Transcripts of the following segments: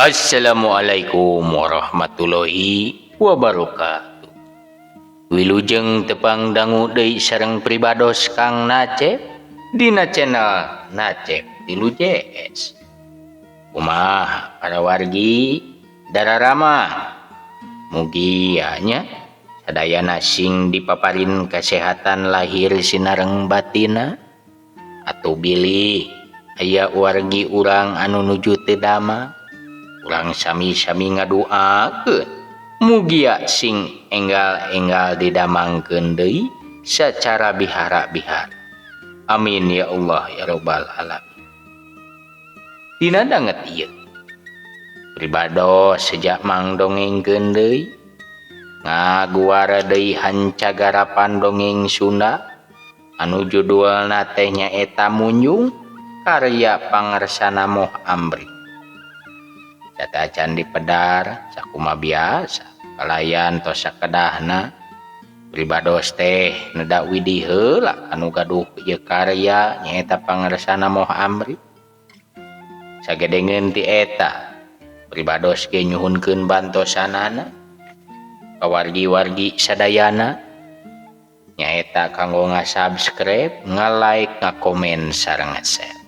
Assalamualaikum warahmatullahi wabarakatuh. Wilujeng tepang dangu deui sareng pribados Kang Nacep dina channel Nacep 3 JS. Kumaha para wargi dararama, mugia nya sadayana sing dipaparin kesehatan lahir sinareng batina, atau bilih aya wargi urang anu nuju teu damang, urang sami-sami ngaduakeun mugia sing enggal-enggal didamangkeun deui secara bihara-bihara. Amin ya Allah ya robbal alamin. Dina danget ieu pribados sejak mang dongengkeun deui ngaguara deui hancagarapan dongeng Sunda anu judulna teh nyaeta Munjung karya Pangersana Moh Amri. Catacan dipedar sakuma biasa kalayan tos sakedahna pribados teh neda widih heula anu gaduh ieu karya nyaeta Pangersana Moh Amri. Sagedengeun ti eta pribados ge nyuhunkeun bantosanana ka wargi-wargi sadayana nyaeta kanggo nga-subscribe, nga-like, nga-komen sareng nga-share.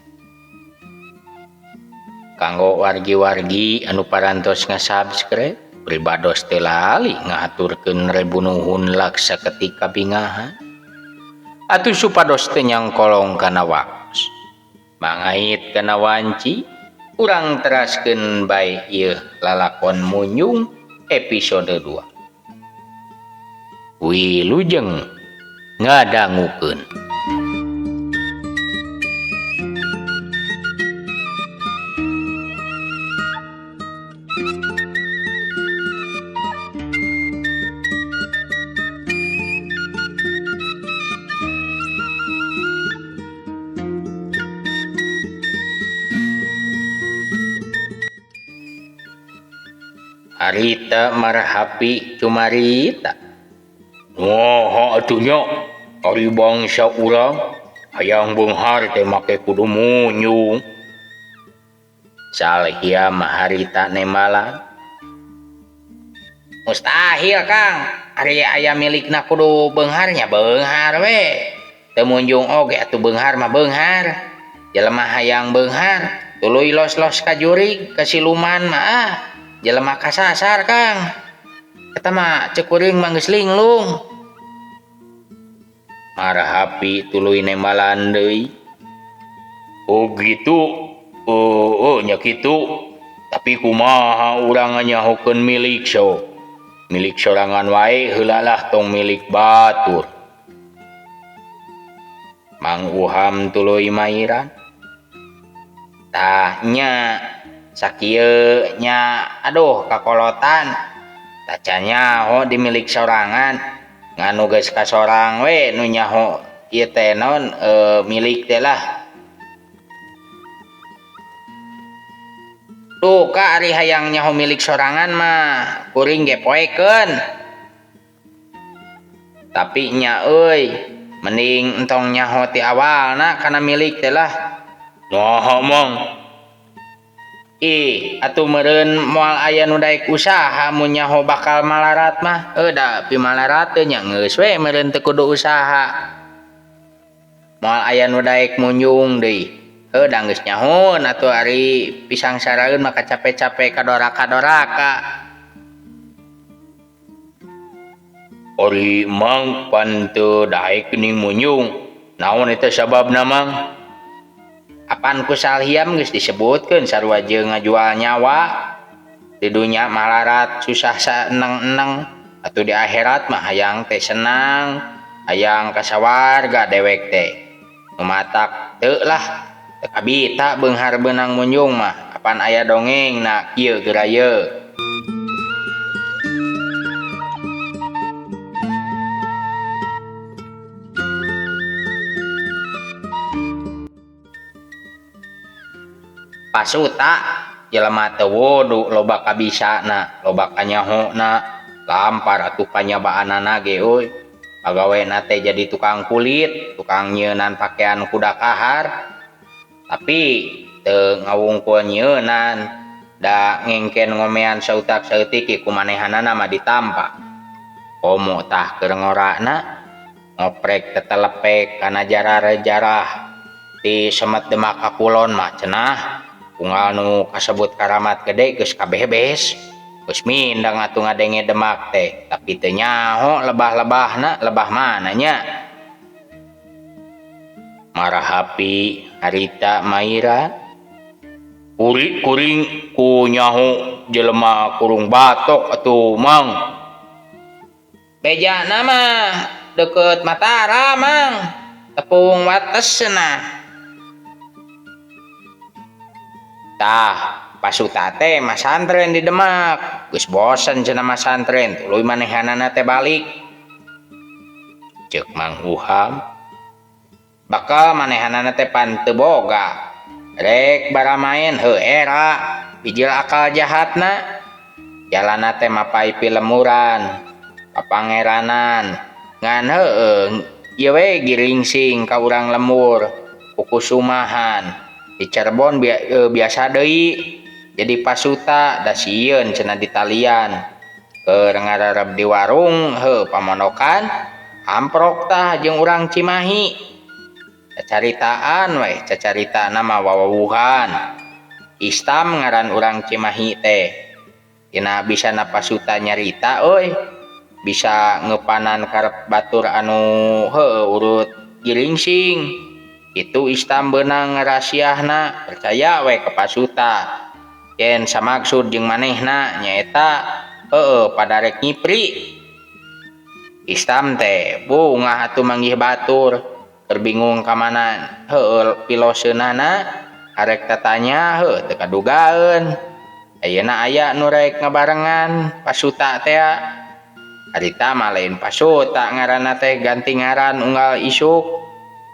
Kanggo wargi-wargi anu parantos nga-subscribe, pribados teu lali ngahaturkeun rebu nuhun laksa ketika bingahan. Atuh supados teu nyangkolong kana waktos. Mangait kana wanci, urang teraskeun bae ieu lalakon Munjung episode 2. Wilujeng ngadangukeun. Harita marhapi cumarita. Wah, atuh nya ari bangsa urang hayang beunghar teh make kudu munjung. Salhiam harita nembalan. Mustahil Kang, ari aya milikna kudu beunghar nya beunghar we. Teu munjung oge atuh beunghar mah beunghar. Jelema hayang beunghar tuluy los-los ka jurig ka siluman mah ah. Jelema kasasar Kang. Eta mah ceuk kuring mah geus linglung. Marhapi tuluy nembalan deui. Oh gitu. Oh, nya kitu. Tapi kumaha urang nyahokeun milik so. Milik sorangan wae heula lah tong milik batur. Mang Uham tuluy mairan. Tah nya sakieu nya aduh kakolotan. Tacan nyaho di milik sorangan. Nganu geus kasorang we nu nyaho ieu teh naon milik teh lah. Duh ka ari hayang nyaho milik sorangan mah kuring ge poekeun. Tapi nya euy mending entong nyaho ti awalna kana milik teh lah. Naha Mang? Ih, atuh meureun moal aya nu daek usaha mun nyaho bakal malarat mah. Da pimalarat teh nya geus we meureun teu kudu usaha. Moal aya nu daek munjung deui. Da geus nyahoeun atuh ari pisang saraeun mah kacape-cape kadoraka-doraka. Ari Mang pan teu daek geuning munjung. Naon eta sababna Mang? Apan ku Salhiam geus disebutkeun sarua jeung ngajual nyawa. Di dunya malarat susah saeneng-eneng, atuh di akhirat mah hayang teh senang, hayang ka sawarga dewek teh. Nu matak teu lah, teu kabita beunghar beunang munjung mah, apan aya dongeng na kieu geura ye. Pasuta jelema teu wudu loba kabisana, loba kanyahona, lampar atuh panyabaanana ge euy. Pagawena teh jadi tukang kulit, tukang nyeunan pakaian kuda kahar. Tapi teu ngawungkul nyeunan. Da ngengken ngomean sautak saeutik ge ku manehanana mah ditampa. Komo tah keur ngorana ngoprek tetelepek kana jarah-jarah ti Semet Demak ka kulon mah cenah unggal nu kasebut karamat gede geus kabebes. Geus mindeng atuh ngadenge Demak teh tapi teu nyaho lebah-lebahna lebah mana nya. Marahapi harita Maira Uri kuring ku nyaho jelema kurung batok atuh Mang. Bejana mah deukeut Mataram Mang, tepung wates cenah. Tah pasuta teh masantren di Demak, geus bosen cenah masantren tuluy manehanana teh balik. Ceuk Mang Uham, bakal manehanana teh pan teu boga. Rek baramaen heuh era bijil akal jahatna. Jalana teh mapai pilemuran, papangeranan, ngan heueuh ieu we giringsing ka urang lembur, kukusumahan. Di Cirebon biasa deui jadi pasuta da sieun cenah ditalian. Keur ngarareb di warung heuh pamondokan amprok tah jeung urang Cimahi. Cacaritaan weh cacaritana mah wawawuhan. Istam ngaran urang Cimahi teh. Tina bisana pasuta nyarita euy. Bisa ngeupanan karep batur anu heueuh urut giringsing. Kitu Istam beunang ngarasiahna percaya we ka pasuta. Yen samaksud jeung manehna nyaeta heueuh pada rek nyipri. Istam teh bungah atuh manggih batur. Keur bingung ka mana heueuh piloseunana arek tatanya heueuh teu kadugaeun. Ayeuna aya nu rek ngabarengan pasuta tea. Harita mah lain pasuta ngaranna teh ganti ngaran unggal isuk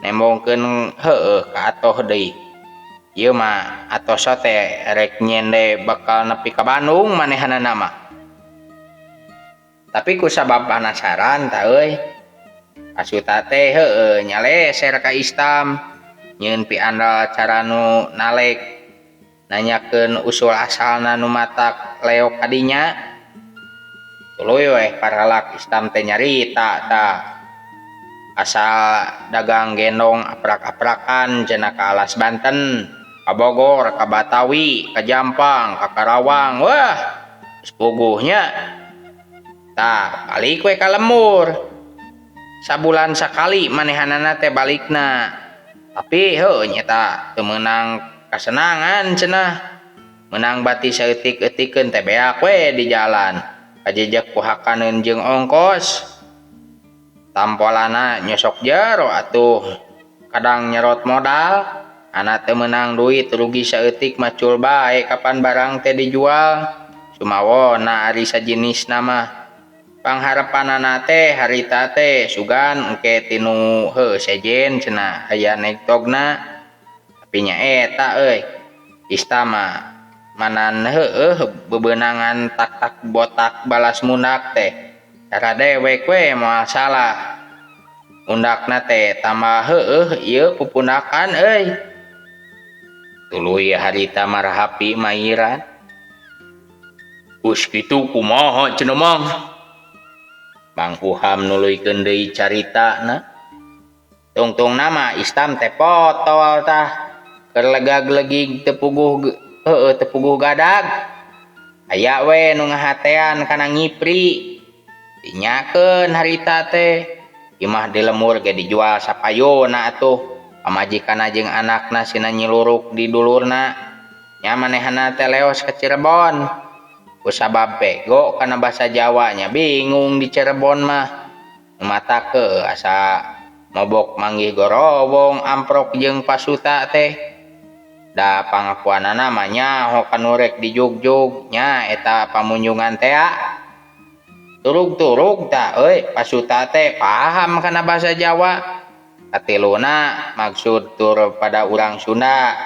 nembongkeun heueuh ka atoh deui. Ieu mah atoso teh rek nyende bakal nepi ka Bandung manehanana mah. Tapi ku sabab panasaran tah euy. Pasuta teh heueuh nyaleser ka Istam nyieun piandel cara nu nalek nanyakeun usul asalna nu matak leok ka dinya. Tuluy weh paralak Istam teh nyarita tah. Asal dagang gendong aprak-aprakan cenah ka Alas Banten, ka Bogor, ka Batawi, ka Jampang, ka Karawang. Wah, geus puguh nya. Tah, balik we ka lembur. Sabulan sakali manehanana teh balikna. Tapi heueuh nyata teu meunang kasenangan cenah. Meunang bati saeutik-eutikeun teh beak we di jalan. Kajejek ku hakaneun jeung ongkos. Tampolana nyosok jero atuh. Kadang nyerot modal, ana teu meunang duit rugi saeutik macul bae kapan barang teh dijual. Sumawona ari sajinisna mah. Pangharepanana teh harita teh sugan engke tinu heuh sejen cenah aya nektogna. Tapi nya eta euy. Ista mah manan heueuh bebeunangan tak-tak botak balas mundak teh. Cara dewek we moal salah. Mundakna teh tambah heueuh ieu pupundakan euy. Tuluy harita marahapi mairan. Geus kitu kumaha cenah Mang? Mang Uham nuluykeun deui caritana. Tungtungna mah Istam teh potol tah. Keur legag-legig teu puguh heueuh teu puguh gadag. Aya we nu ngahatean kana ngipri. Dinyakeun harita teh. Imah di lemur ge dijual sapayuna atuh. Pamajikanna jeung anakna sina nyiluruk di dulurna. Nya manehna teh leos ka Cirebon. Kusabab bego kana basa Jawa nya bingung di Cirebon mah. Nu matak heueuh asa mobok manggih gorobong amprok jeung pasuta teh. Da pangakuanana mah nyaho kanu rek dijugjug nya eta pamunjungan tea. Turug-turug tah euy pasuta teh paham kana basa Jawa. Katiluna maksud tur pada urang Sunda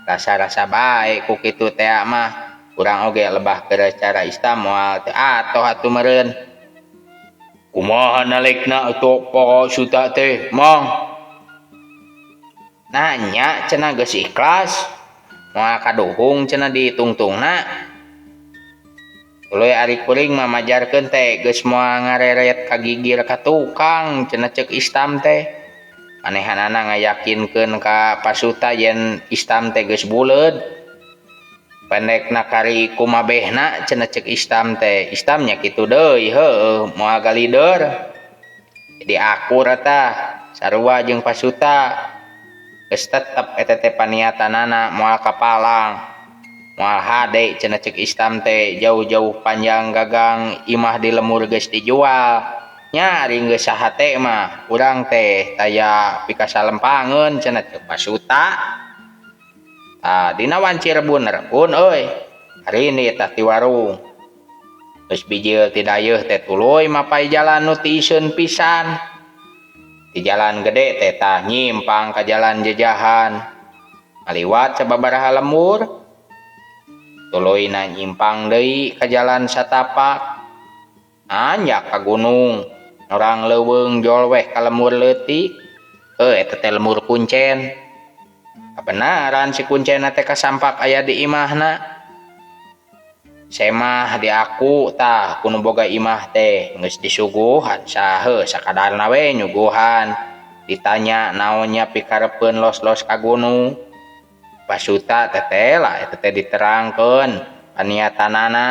rasa-rasa bae ku kitu tea mah. Urang oge lebah keur cara Islam moal teu atoh atuh meureun. Kumaha nalekna atuh pasuta teh Mang? Nanya cenah geus ikhlas. Moal kaduhung cenah ditungtungna. Tuluy ari kuring mah majarkeun teh geus moal ngareret ka gigir ka tukang cenah ceuk Istam teh. Manehanana ngayakinkeun ka Pasuta yen Istam teh geus buleud. Pendekna kari kumabehna cenah ceuk Istam teh. Istam nya kitu deui heueuh moal galider. Jadi akur eta sarua jeung Pasuta. Geus tetep eta teh paniatanana moal kapalang. Moal hade cenah ceuk Istam teh jauh-jauh panjang gagang imah di lemur geus dijual. Nya ari geus sahate mah urang teh taya pikasalempangeun cenah ceuk Pasuta. Tah dina wanci rebun-rebun euy. Hari tah ti warung. Geus bijil ti dayeuh teh tuluy mapay jalan nu tiiseun pisan. Ti jalan gede teh tah nyimpang ka jalan jejahan. Ngaliwat sababaraha lembur. Tuluyna nyimpang deui ka jalan satapak. Anjak ka gunung. Norang leuweung jolweh ka lemur leutik. Heuh eta teh lemur kuncen. Kabenaran si kuncenna teh kasampak aya di imahna. Semah diaku tah ku nu boga imah teh geus disuguhan saha sakadarna we nyuguhan. Ditanya naonnya pikarepeun los-los ka gunung. Pasuta teh lah eta teh diterangkeun paniatanana.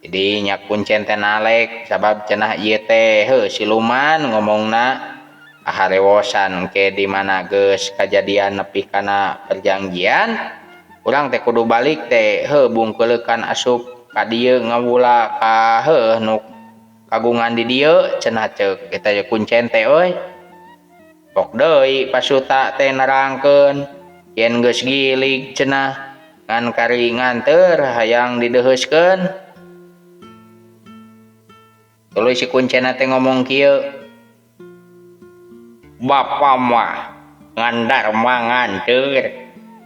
Jadi nya kuncen teh nalek sabab cenah ieu teh heuh siluman ngomongna. Harewosan ke di mana geus kajadian nepi kana perjanjian urang teh kudu balik teh heuh bungkeuleukan asup ka dieu ngawula ka heuh nu kagungan di dieu cenah ceuk eta kuncen teh euy. Pok deui Pasuta teh nerangkeun yen geus gilig cenah ngan kari nganteur hayang dideuheuskeun. Tuluy si kuncenna teh ngomong kieu, Bapa mah ngandar manganteur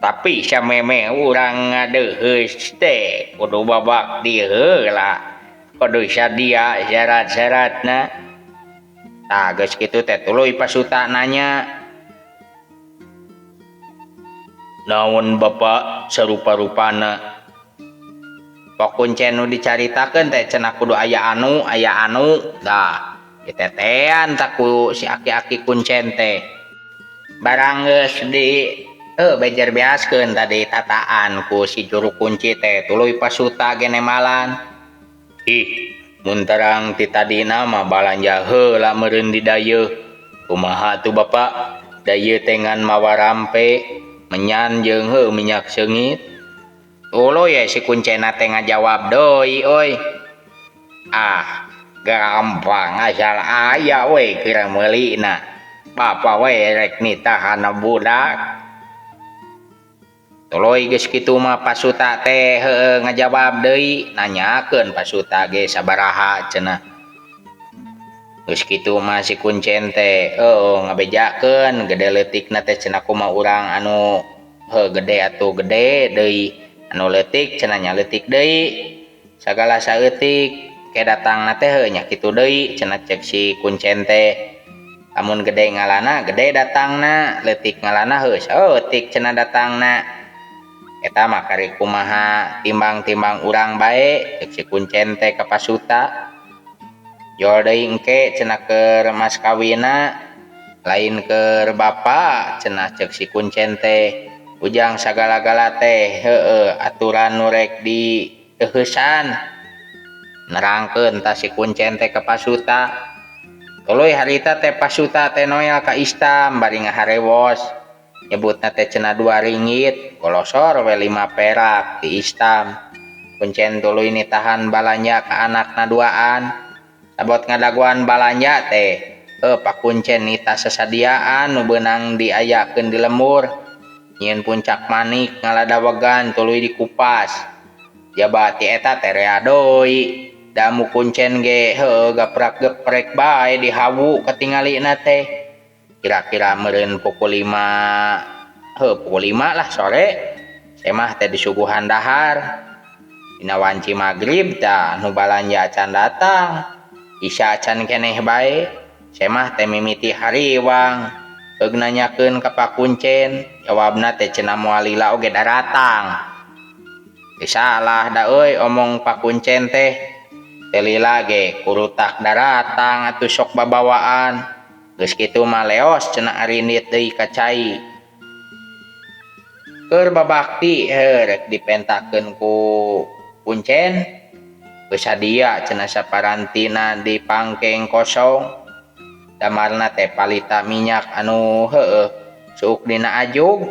tapi sameme urang ngadeuheus teh kudu babak di heula kudu sadia syarat-syaratna. Tah geus kitu teh tuluy Pasuta nanya, naon Bapak sarupa-rupana? Pok kuncen nu dicaritakeun teh cenah kudu aya anu aya anu. Tah ditetean tak ku si aki-aki kuncen teh. Barang geus di bejer beaskeun tadi tataan ku si juru kunci teh tuluy Pasuta ge nemalan. Ih, mun terang ti tadina mah balanja heula meureun di dayeuh. Kumaha tuh Bapak? Dayeuh teh ngan mawa rampe, menyan jeung heuh minyak seungit. Tuluy ye si kuncenna teh ngajawab deui euy. Ah, gampang asal aya we keur meulina. Bapa we rek nitahan budak. Tuluy geus kitu mah Pasuta teh heueuh ngajawab deui, nanyakeun Pasuta ge sabaraha cenah. Geus kitu mah si kuncen teh heueuh ngabejakeun gede leutikna teh cenah kumaha urang anu heuh gede atuh gede deui, anu leutik cenah nya leutik deui. Sagala saeutik ke datangna teh heuh nya kitu deui cenah cek si kuncen teh. Lamun gede ngalana gede datangna, leutik ngalana heuh saeutik cenah datangna. Eta mah kari kumaha timbang-timbang urang bae cek si kuncen teh ka Pasuta. Jol deui engke cenah keur mas kawinna lain keur bapa cenah cek si kuncen teh. Ujang sagala-gala teh heueuh aturan nu rek diteukeusan. Nerangkeun tah si kuncen teh ka Pasuta. Tuluy harita teh Pasuta teh noel ka Istam bari ngaharewos. Nyebutna teh cenah 2 ringgit, golosor we 5 perak di Istam. Kuncen tuluy nitahan balanja ka anakna duaan. Sabot ngadagoan balanja teh, Pak Kuncen nitah sasadiaan nu beunang diayakeun di lembur. Nyieun puncak manik ngaladawegan tuluy dikupas. Jaba ti eta teh rea deui. Damu kuncen ge heueuh gaprak-geprek bae dihawu katingalina teh. Kira-kira meureun pukul 5, heuh pukul 5 lah sore. Semah teh disuguhan dahar. Dina wanci magrib tah nu balanja acan datang. Isya acan keneh bae. Semah teh mimiti hariwang. Heug nanyakeun ka Pak Kuncen, jawabna teh cenah moal lila oge daratang. Teu salah da euy omong pakuncen teh. Teu lila ge kurutak daratang atuh sok babawaan. Geus kitu mah leos cenah arindit deui ka cai. Keur babakti heuh rek dipentakeun ku kuncen geus sadia cenah saparantina di pangkeng kosong. Damarna teh palita minyak anu heueuh suuk dina ajug.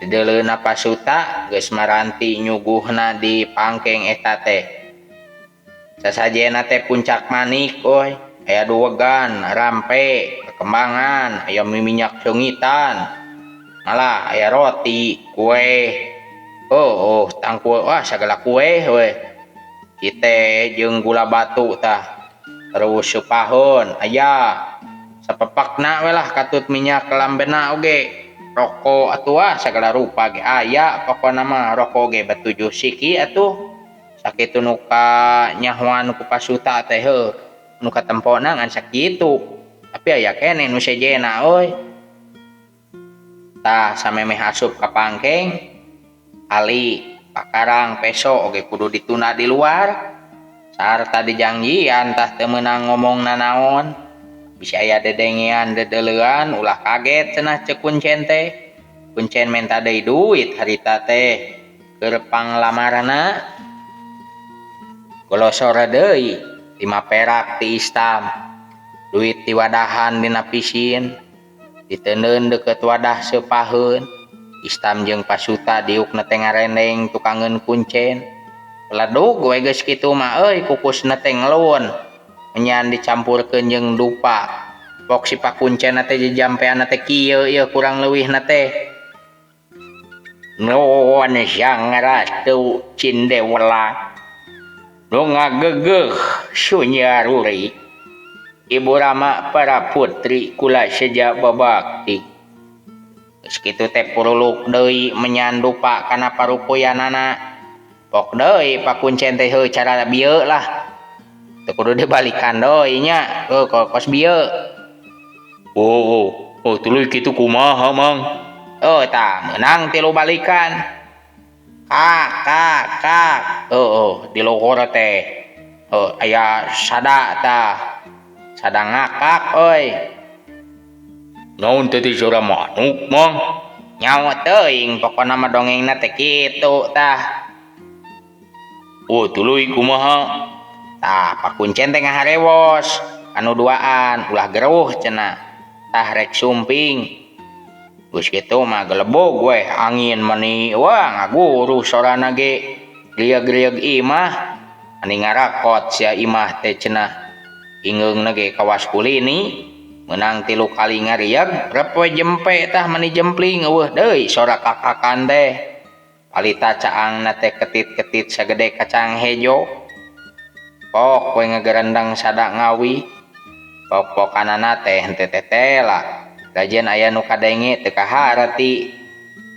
Dideuleuna pasuta geus maranti nyuguhna di pangkeng eta teh. Sasajena teh puncak manik euy, aya duwegan, rampe, kekembangan, aya minyak seungitan. Malah aya roti, kue. Oh, tangkul wah sagala kue we. Cite jeung gula batu tah. Terus supaheun aya. Sapepekna we lah katut minyak lambena oge. Roko atuh ah sagala rupa ge aya pokona mah roko ge batujuh siki atuh. Sakitu nu kanyahoan ku pasuta teh heuh. Nu katempona ngan sakitu. Tapi aya keneh nu sejena euy. Tah samemeh asup ka pangkeng ali pakarang peso oge kudu ditunda di luar. Sarta dijanjian tah teu meunang ngomong nanaon. Bisi aya dedengean dedeleuan ulah kaget cenah ceuk kuncen teh. Kuncen menta deui duit harita teh keur panglamarna. Golosor deui 5 perak ti Istam. Duit diwadahan dina pisin. Diteundeun deukeut wadah seupaheun. Istam jeung pasuta diukna teh ngarendeng tukangeun kuncen. Peledug we geus kitu mah euy kukusna teh ngelun. Menyan dicampurkeun jeung dupa. Pok si pakuncen teh jejampeanna teh kieu ieu kurang leuwihna teh. Nuhun Sang Ratu Cindewela. Nu ngagegeuh sunyaruri. Ibu Rama para putri kula seja babakti. Geus kitu teh puruluk deui menyan dupa kana parupuyanana. Pok deui pakuncen teh heuh cara bieu lah. Teu kudu dibalikan deui nya, heuh kos bieu. Oh, oh, tuluy kitu kumaha, Mang? Oh, tah meunang 3 balikan. Kak, kak, kak. Oh, di luhur teh. Oh, aya sada tah. Sada ngakak euy. Naon teh teh suara manuk, Mang? Nyawa teuing pokona mah dongengna teh kitu tah. Oh, tuluy kumaha? Tah pakuncen teh ngaharewos anu duaan ulah geruh cenah. Tah rek sumping. Geus kitu mah gelebog weh angin meni wah ngaguruh sorana ge. Rieg-rieg imah ani ngarakot sia imah teh cenah. Ingeungna ge kawas kulini meunang 3 kali ngarieg rep we jempe tah meni jempling eueuh deui sora kakakan teh. Palita caangna teh ketit-ketit sagede kacang hejo. Pok we ngagerendang sada ngawi. Pok-pokanana teh henteu tetela. Lajen aya nu kadenge teu kaharti.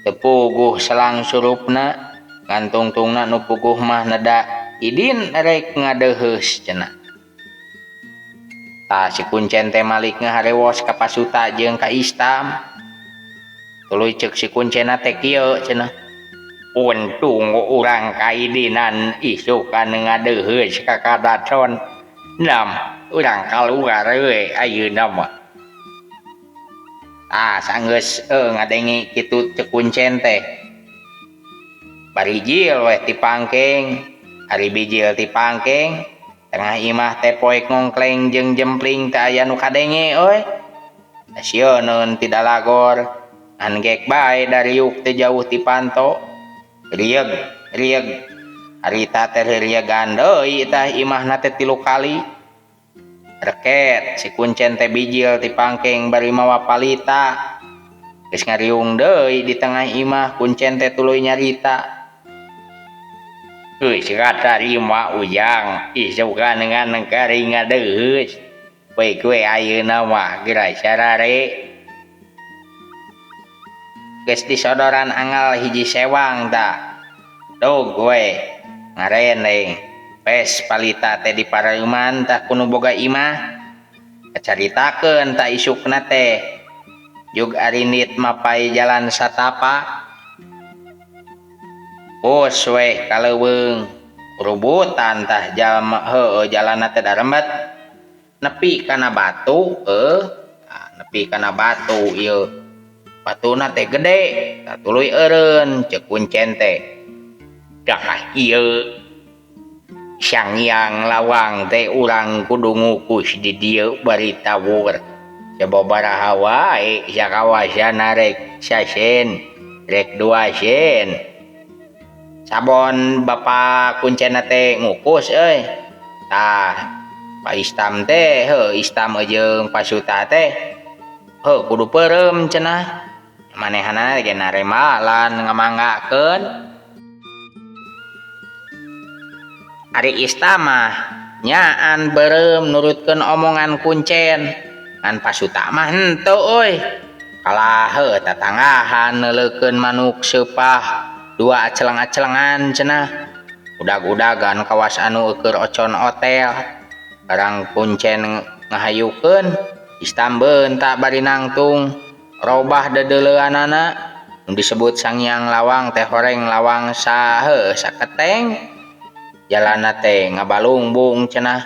Teu puguh selang surupna, ngantungtungna nu puguh mah neda idin rek ngadeuheus cenah. Tah si kuncen teh malik ngaharewos ka pasuta jeung ka Istam. Tuluy ceuk si kuncenna teh kieu cenah. Untung urang kaidinan isukan ngadeuheus ka kadaton. Nam urang kaluar we ayeuna mah. Ah sanggeus ngadenge kitu ceuk kuncen teh. Barijil we ti pangkeng, ari bijil ti pangkeng, tengah imah teh poek ngongkleng jeung jempling teh aya nu kadenge euy. Sieun ti dalagor, ngan gek bae dariuk teh jauh ti panto. Rieg, rieg. Harita teh riegan deui tah imahna teh 3 kali. Reket si kuncen teh bijil ti pangkeng bari mawa palita. Geus ngariung deui di tengah imah kuncen teh tuluy nyarita. Geus katarima ujang isukan ngan kari ngadeuheus. We kue ayeuna mah geura sarare. Geus disodoran angal hiji sewang tah. Dog we ngareneng. Pes palita teh dipareuman tah kuno boga imah. Kacaritakeun tah isukna teh. Jug arindit mapai jalan satapak. Bus weh ka leuweung rubutan tah jalma heueuh jalanna teh darembet nepi kana batu heuh nepi kana batu ieu batuna teh gede tah tuluy eureun ceuk kuncen teh dah ieu Sangiang Lawang teh urang kudu ngukus di dieu bari tawur sababaraha wae sakawasan rek sasen rek dua sen sabon bapa kuncen teh ngukus euy tah Pak Istam teh heuh Istam jeung Pasuta teh heuh kudu peureum cenah manehna ge naremalan ngamanggakeun Ari Istam mah nyaan beureum nurutkeun omongan kuncen ngan Pasuta mah henteu euy kalah heuh tatanggahan neuleukeun manuk seupah dua aceleng-acelengan cenah udag-udagan kawas anu eueur ocon otel barang kuncen ngahayukeun Istam beunta bari nangtung robah dedeleuanana nu disebut Sangiang Lawang teh horeng lawang saha saketeng jalanna teh ngabalungbung cenah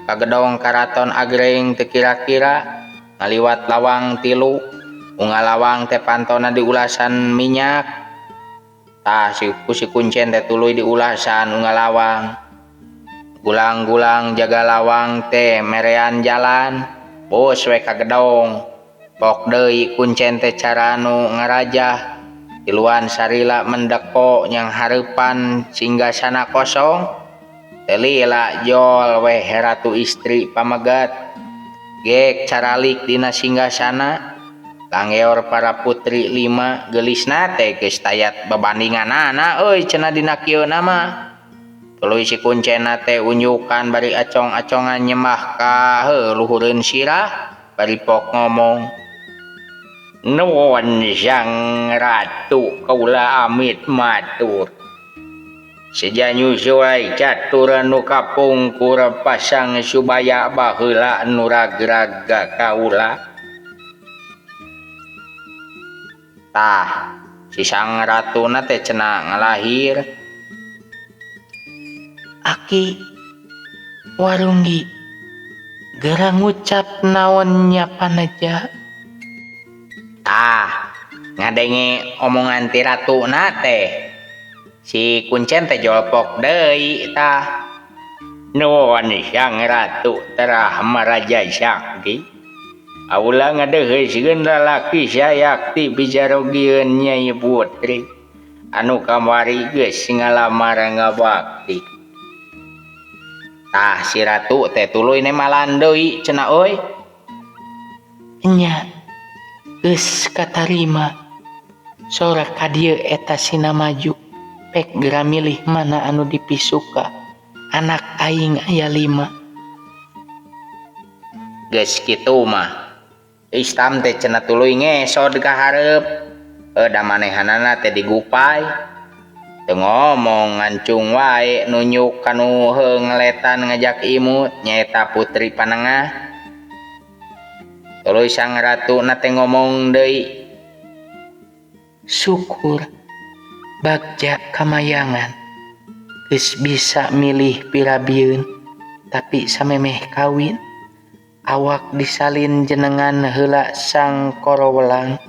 ka gedong karaton agreng teu kira-kira ngaliwat lawang tilu unggal lawang teh pantona di ulasan minyak tah si kuncen teh tuluy di ulasan unggal lawang gulang-gulang jaga lawang teh merean jalan bos we ka gedong pok deui kuncen teh cara nu ngarajah tiluan sarila mendeko nyang hareupan singgasana kosong teh lila jol weh ratu istri pamegat gek caralik dina singgasana langgeor para putri lima geulisna teh geus tayat babandinganana euy cenah dina kieu mah tuluy si kuncenna teh unjukan bari acong-acongan nyembah ka heuh luhureun sirah bari pok ngomong nuhun Sang Ratu kaula amit matur seja nyusuai catur nu kapungkur pasang subaya baheula nu ragraga kaula tah si Sang Ratuna teh cenah ngalahir Aki Warunggi geura ngucap naon nya panaja tah ngadenge omongan ti ratuna teh si kuncen teh jolpok deui tah nuhun Sang Ratu terah maraja sakti aula ngadeheuskeun lalaki sayakti bijarogieun Nyai Putri anu kamari geus ngalamar ngabakti tah si ratu teh tuluy nemalan deui cenah euy nya geus katarima sora ka dieu eta sina maju pek geura milih mana anu dipisuka anak aing aya 5 geus kitu mah Istam teh cenah tuluy ngesod ka hareup da manehanana teh digupai teu ngomong ngancung wae nunjuk kanu heuh ngeletan ngajak imut nyaeta putri panengah tuluy Sang Ratuna teh ngomong deui syukur bagja kamayangan geus bisa milih pirabieun tapi samemeh kawin awak disalin jenengan heula Sang Korowelang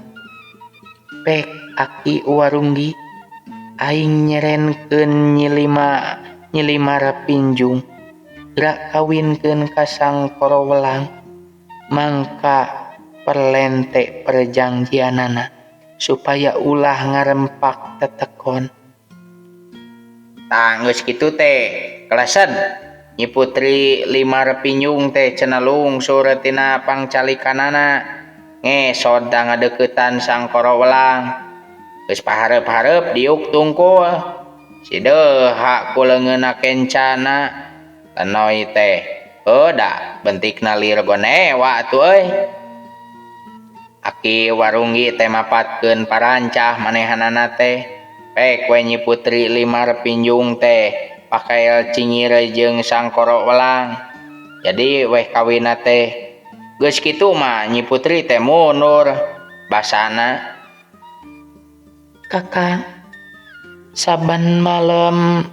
pek Aki Warunggi aing nyerenkeun Nyi Limara Pinjung geura kawinkeun ka Sang Korowelang mangka perlente perjanjianana supaya ulah ngarempak tetekon tah geus kitu teh kelesen Nyi Putri Limara Pinjung teh cenah lungsur tina pangcalikanana ngesod da ngadeuketan Sang Korowelang geus pahareup-hareup diuk tungkul si deha ku leungeunna kencana lenoy teh heuh da bentikna lir gonewa atuh euy Aki Warunggi teh mapatkeun parancah manehanana teh pek we Nyi Putri Limara Pinjung teh pakael cingir jeung Sang Korowelang jadi weh kawinna teh geus kitu mah Nyi Putri teh mundur basana Kakang Saban malam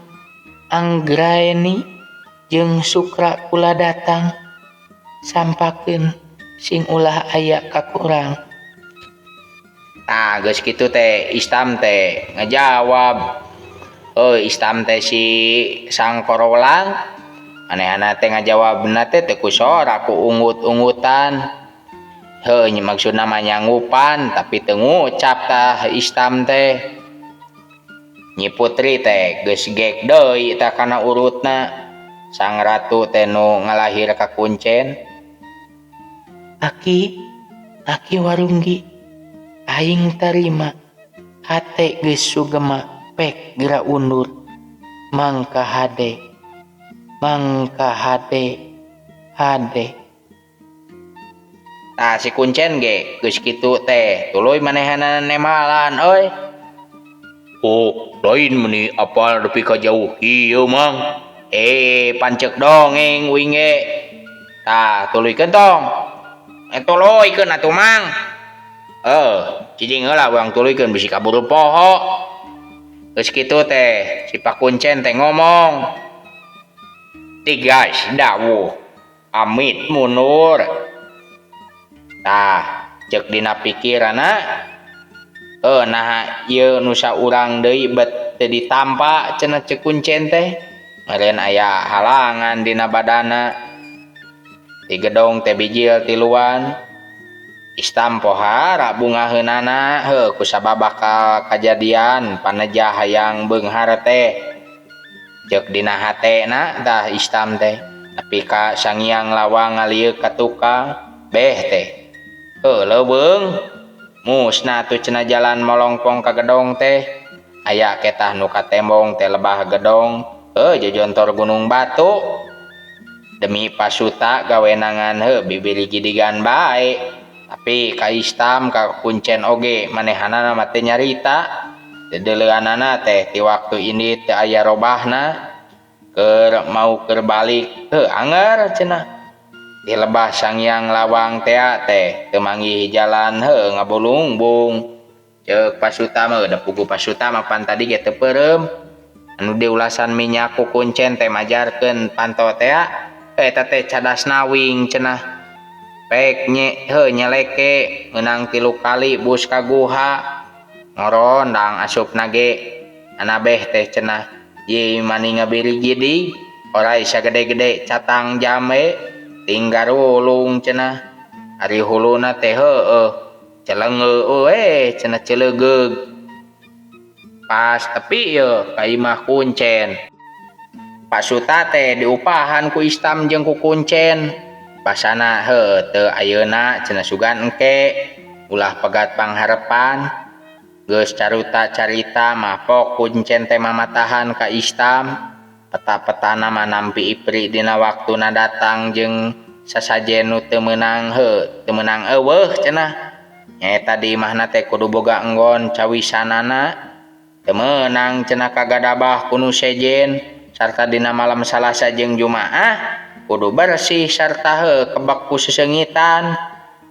Anggraeni jeung Sukra kula datang sampakeun sing ulah aya kakurang. Tah geus kitu teh Istam teh ngajawab. Heuh Istam teh si Sang Korolang manehna teh ngajawabna teh teu ku sora ku unggut-unggutan. Heuh maksudna mah nyanggupan tapi teu ngucap tah Istam teh. Nyi Putri teh geus gek deui tah kana urutna. Sang ratu teh nu ngalahir ka kuncen. Aki, aki warunggi, aing tarima, hate geus sugema pek geura undur. Mangka hade, mangka hade, hade. Tah si kuncen ge geus kitu teh tuluy manehanana nembalan euy. Oh, lain meuni apal nepi ka jauh ieu Mang. Eh, pancek dongeng uing ge. Tah, tuluykeun tong. Eh, tuluykeun atuh Mang. Eh, cicing heula urang tuluykeun bisi kaburu poho. Geus kitu teh si Pakuncen teh ngomong. Tigas dawuh, amit mundur. Tah, ceuk dina pikiranna naha ieu nu saurang deui bet teu ditampa cenah ceuk kuncen teh. Meureun aya halangan dina badana. Di gedong teh bijil tiluan. Istam pohara bungaheunana heuh kusabab bakal kajadian panejah hayang beunghar teh. Ceuk dina hatena tah Istam teh. Nepi ka Sangiang Lawang ngalieuk ka tukang beh teh. Heuh leuweung. Musna atuh cenah jalan molongpong ka gedong teh. Aya ketah nu katembong teh lebah gedong. Heuh jojontor Gunung Batu. Demi pasuta gawenangan heuh bibiri gidigan bae. Tapi ka Istam ka kuncen oge manehanana mah teu nyarita. Dedeleuanana teh ti waktu ini teu aya robahna. Keur mau keur balik heuh anger cenah. Di lebah Sangiang Lawang tea teh teu manggih jalan heuh ngabulungbung. Ceuk pasuta mah da puguh pasuta mah pan tadi ge teu peureum. Anu diulasan minyak ku kuncen teh majarkeun panto tea eta teh cadas nawing cenah. Pek nye heuh nyeleke meunang 3 kali bus ka guha. Ngorondang asupna ge anabeh teh cenah. Ye mani ngabiri-gidi orai sagede-gede catang jambe. Tinggarulung cenah. Ari huluna teh heueuh celengeu we cenah celegeug. Pas tepi yeuh ka imah kuncen. Pasuta teh diupahan ku Istam jeung ku kuncen. Basana heuh teu ayeuna cenah sugan engke ulah pegat pangharepan. Geus caruta carita mah pok kuncen teh mamatahan ka Istam. Peta-petana mah nampi Ipri dina waktuna datang jeung sasajen nu teu meunang heuh teu meunang eueuh cenah. Nyaeta di imahna teh kudu boga enggon cawisanana. Teu meunang cenah kagadabah ku nu sejen sarta dina malam Salasa jeung Jumaah kudu bersih sarta heuh kebek ku seseungitan.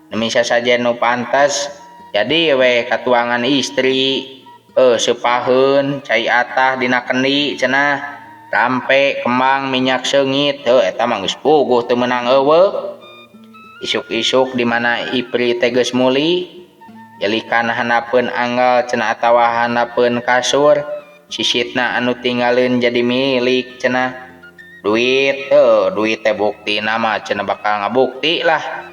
Demi sasajen nu pantes jadi weh katuangan istri seupaheun cai atah dina kendi cenah. Rampe kembang minyak seungit heuh eta mah geus puguh teu meunang eueuh. Isuk-isuk di mana Ipri teh geus muli jelikan handapeun anggal cenah atawa handapeun kasur sisitna anu tinggaleun jadi milik cenah. Duit heuh duit teh buktina mah cenah bakal ngabukti lah.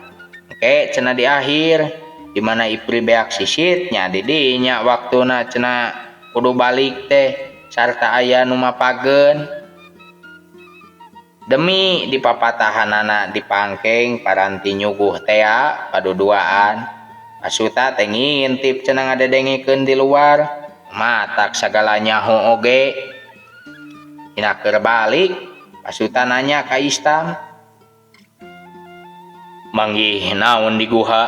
Engke cenah di akhir di mana Ipri beak sisitnya di dinya waktuna cenah kudu balik teh sarta aya nu mapageun. Demi dipapatahanana dipangkeng paranti nyuguh tea paduduaan. Pasuta teh ngintip cenah ngadedengikeun di luar matak sagala nyaho oge. Dina keur balik pasuta nanya ka Istam. Manggih naon di guha?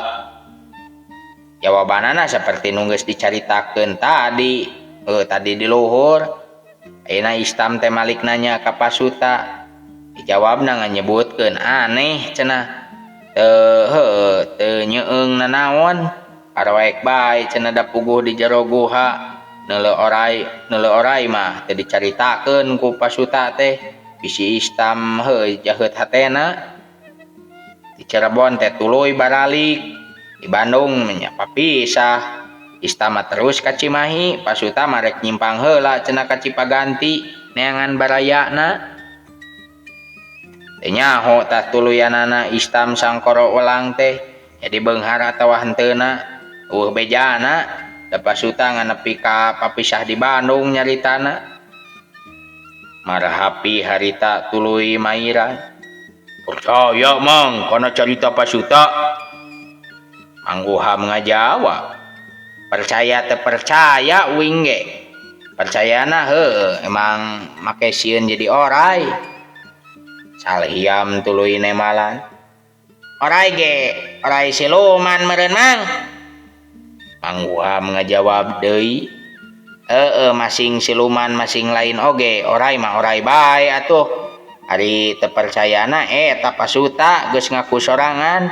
Jawabanana saperti nu geus dicaritakeun tadi. Tadi di luhur. Ayeuna Istam teh malik nanya ka pasuta. Dijawabna nganyebutkeun aneh cenah. Teu heuh teu nyeung nanaon. Arawaek bae cenah da puguh di jero guha. Neuleu orai, neuleu orai mah teu dicaritakeun ku Pasuta teh bisi Istam heuh jaheut hatena. Di Cirebon teh tuluy baralik, di Bandung nya papisah. Istam mah terus ka Cimahi, Pasuta mah rek nyimpang heula cenah ka Cipaganti neangan barayana. Teu nyaho tah tuluyanana Istam sangkoro welang teh jadi beunghar atawa henteuna eueuh bejana da Pasuta ngan nepi ka papisah di Bandung nyaritana. Marhapi harita tuluy mairan. Percaya Mang kana carita Pasuta? Mang Uham ngajawab. Percaya teu percaya uing ge. Percayana heueuh emang make sieun jadi orai. Salhiam tuluy nemalan. Orai ge orai siluman meureun Mang. Mang Uham ngajawab deui. Heueuh masing siluman masing lain oge orai mah orai bae atuh. Ari teu percayana eta Pasuta geus ngaku sorangan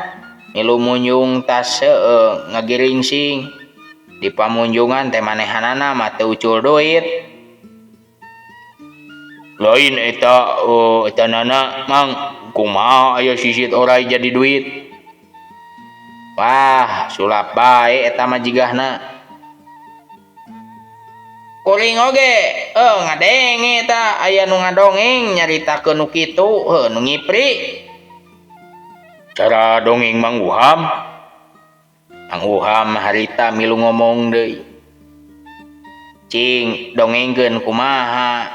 milu munjung tas heueuh ngagiringsing. Di pamunjungan teh manehanana mah teu ucul duit. Lain eta eta nana Mang, kumaha aya sisit orai jadi duit? Wah, sulap bae eta mah jigahna. Kuring oge ngadenge eta aya nu ngadongeng nyaritakeun nu kitu, heuh nu ngipri. Cara dongeng Mang Uham? Mang Uham harita milu ngomong deui. Cing dongengkeun kumaha?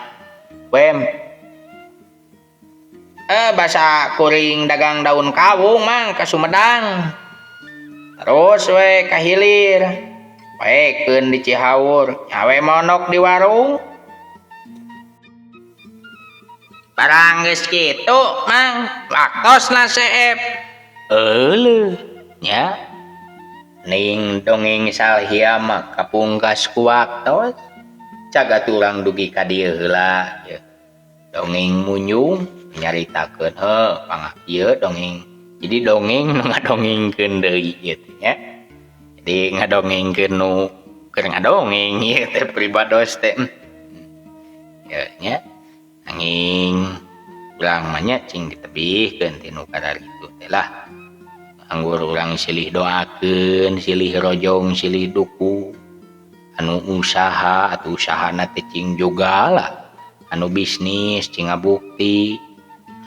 Wem. Basa kuring dagang daun kawung Mang ka Sumedang. Terus we ka hilir. Paekeun di Cihaur, nyawe monok di warung. Barang geus kitu Mang, waktosna seep. Euleuh nya. Ning dongeng Salhiam mah kapungkas ku waktos. Caga urang dugi ka dieu heula ye. Dongeng munyung nyaritakeun heuh pangah ieu dongeng. Jadi dongeng nu ngadongengkeun deui ieu teh nya. Jadi ngadongengkeun nu keur ngadongeng ieu teh pribados teh. Ye nya. Anging urang mah nya cing ditebihkeun ti nu kararitu teh lah. Anggur urang silih doakeun, silih rojong, silih dukung. Anu usaha atau usahana teh cing jugala, anu bisnis cing ngabukti,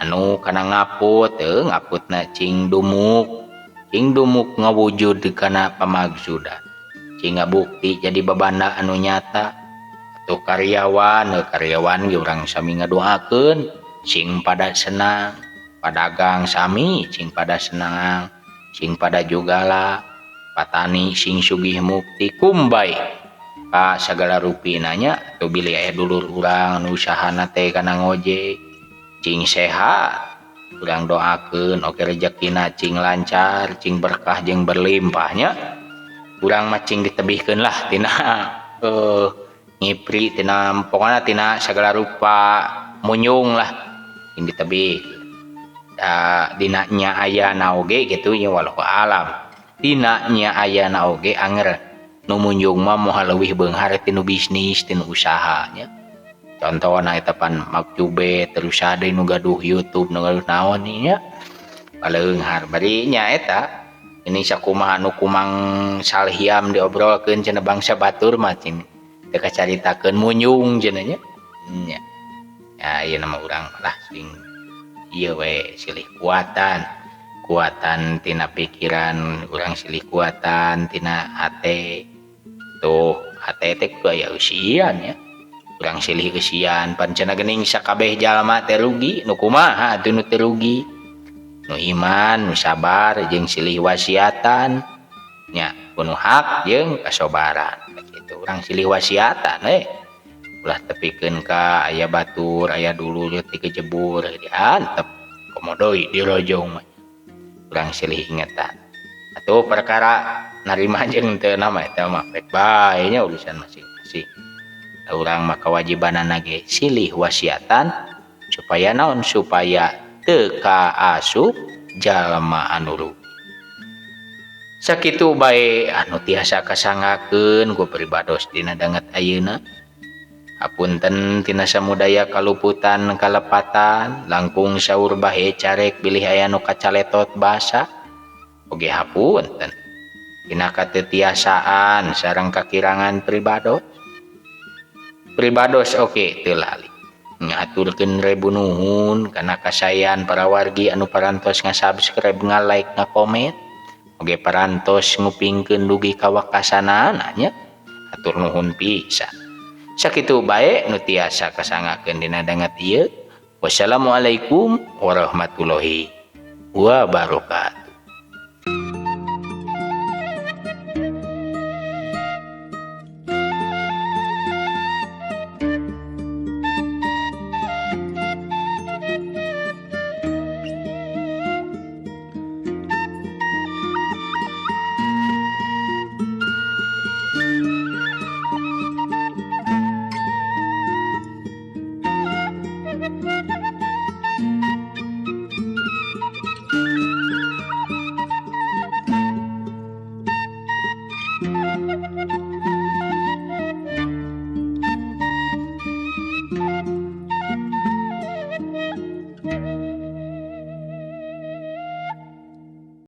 anu kana ngaput teu ngaputna cing dumuk, cing dumuk ngawujud kana pamagsudan, cing ngabukti jadi babanda anu nyata. Atuh karyawan, karyawan ge urang sami ngadoakeun cing pada senang, padagang sami cing pada senang, cing pada jugala, patani sing sugih mukti kumbay. Ka sagala rupina nya atuh bilih aya dulur urang nu usahana teh kana ngojek cing sehat urang doakeun oge rejekina cing lancar cing berkah jeung berlimpah nya. Urang mah cing ditebihkeun lah tina ngipri tina pokona tina sagala rupa munyung lah cing ditebih. Da dina nya ayana oge kitu nya wallahu alam. Dina nya ayana oge anger nu munjung mah moal leuwih beunghar tinu bisnis tinu usaha nya. Contohna eta pan Makjube terus deui nu gaduh YouTube nu gaduh naon nya. Paleunghar bari nya eta ini sakumaha nu kumang Salhiam diobrolkeun cenah bangsa batur mah cing teu kacaritakeun munyung cenah nya. Nya. Ya ieu mah urang lah sing ieu we silih kuatan. Kuatan tina pikiran urang silih kuatan tina hate. Tuh hate teh kudu aya eusian nya. Urang silih eusian pan cenah geuning sakabeh jalma teh rugi nu kumaha atuh nu teu rugi. Nu iman, nu sabar jeung silih wasiatan nya kudu hak jeung kasobaran. Kitu urang silih wasiatan we. Ulah tepikeun ka aya batur, aya dulur teh kejebur diantep komo deui dirojong mah. Urang silih ingetan. Atuh perkara narima jeung teu nama eta mah rek bae nya urusan masing-masing. Urang mah kewajibanana ge silih wasiatan supaya naon supaya teu kaasup jalma anu rugi. Sakitu bae anu tiasa kasangakeun ku pribados dina danget ayeuna. Hapunten tina samudaya kaluputan kalepatan langkung saur bahe carek bilih aya nu kacaletot basa. Oge hapunten tina katetiasaan sareng kakirangan pribados. Pribados oge teu lali ngaturkeun rebu nuhun kana kasayan para wargi anu parantos nga-subscribe, nga-like, nga-komen. Oge parantos ngupingkeun dugi ka wakasanana nya. Hatur nuhun pisan. Sakitu bae nu tiasa kasangakeun dina danget ieu. Wassalamualaikum warahmatullahi wabarakatuh.